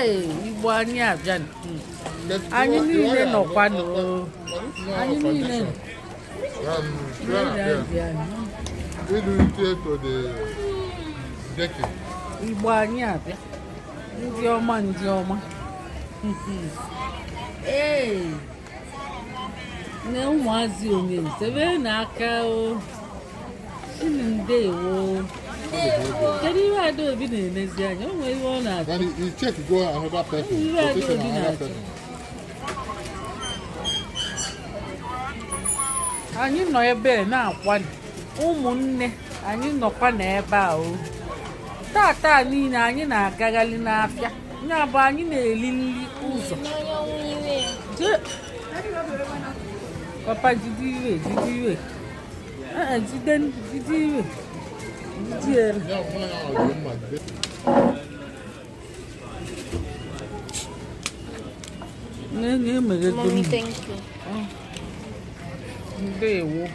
Ee, Igbo anyị abịa. Anyị niile nọkwa n'o. Anyị niile nọ. Abịa. Irute to the decking. Igbo anyị abịa. Ndị ọma, ndị ọma. Ee, na ụmụazị onye sebe n'aka o sini. Ndewo. Kedu ihe Adaobi na-emezi anya? O nwere ihe ọ na-achọ. Then he check go another person. Yeah, Quotation I do, another do. person. Anyị nọ ebe a na-akwado ụmụnne anyị, nọkwa n'ebe a o. Tata niile anyị na-agagharị n'afịa, ya bụ anyị na-eli nri ụzọ. Papa, jide iwe, jide iwe. Ee, jide, jide iwe, jide ya. Ya nwa ya ọ dị mma jide. Na-enye emeghego. Mommy, thank you. Ndewo.